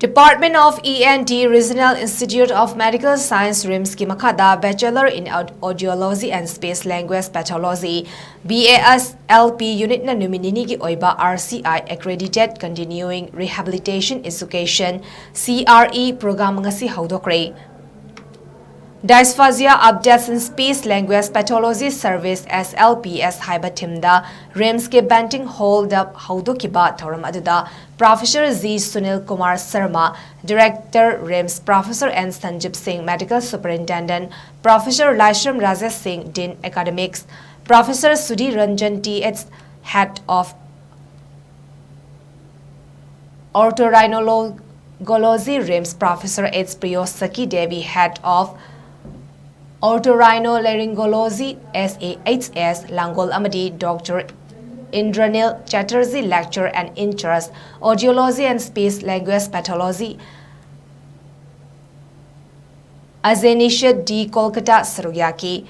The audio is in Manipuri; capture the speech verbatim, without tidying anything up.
Department of E N T Regional Institute of Medical Science, RIMS ꯀꯤ ꯃꯈꯥꯗ Bachelor in Aud- Audiology and Speech Language Pathology, B A S L P unit ꯅ ꯅꯨꯃꯤꯠ ꯅꯤꯅꯤꯒꯤ ꯑꯣꯏꯕ R C I Accredited Continuing Rehabilitation Education, C R E program ꯉꯁꯤ ꯍꯧꯗꯣꯛꯈ꯭ꯔꯦ꯫ Dysphagia Updates in Speech Language Pathology Service, S L P S ꯍꯥꯏꯕ theme ꯗ RIMS ꯀꯤ Banting Hall ꯗ ꯍꯧꯗꯣꯛꯈꯤꯕ ꯊꯧꯔꯝ ꯑꯗꯨꯗ Professor G Sunil Kumar Sharma, Director, RIMS, Professor N Sanjib Singh, Medical Superintendent, Professor Laishram Rajesh Singh, Dean Academics, Professor Sudhir Ranjan T H, Head of Otorhinolaryngology, RIMS, Professor H Priyo Saki Devi, Head of Otorhinolaryngology, S A H S, ꯂꯥꯡꯒꯣꯜ ꯑꯃꯗꯤ Doctor Indranil Chatterjee, Lecturer and In-charge, Audiology and Speech Language Pathology, Azenitia D, Kolkata, ꯁꯔꯨꯛ ꯌꯥꯈꯤ꯫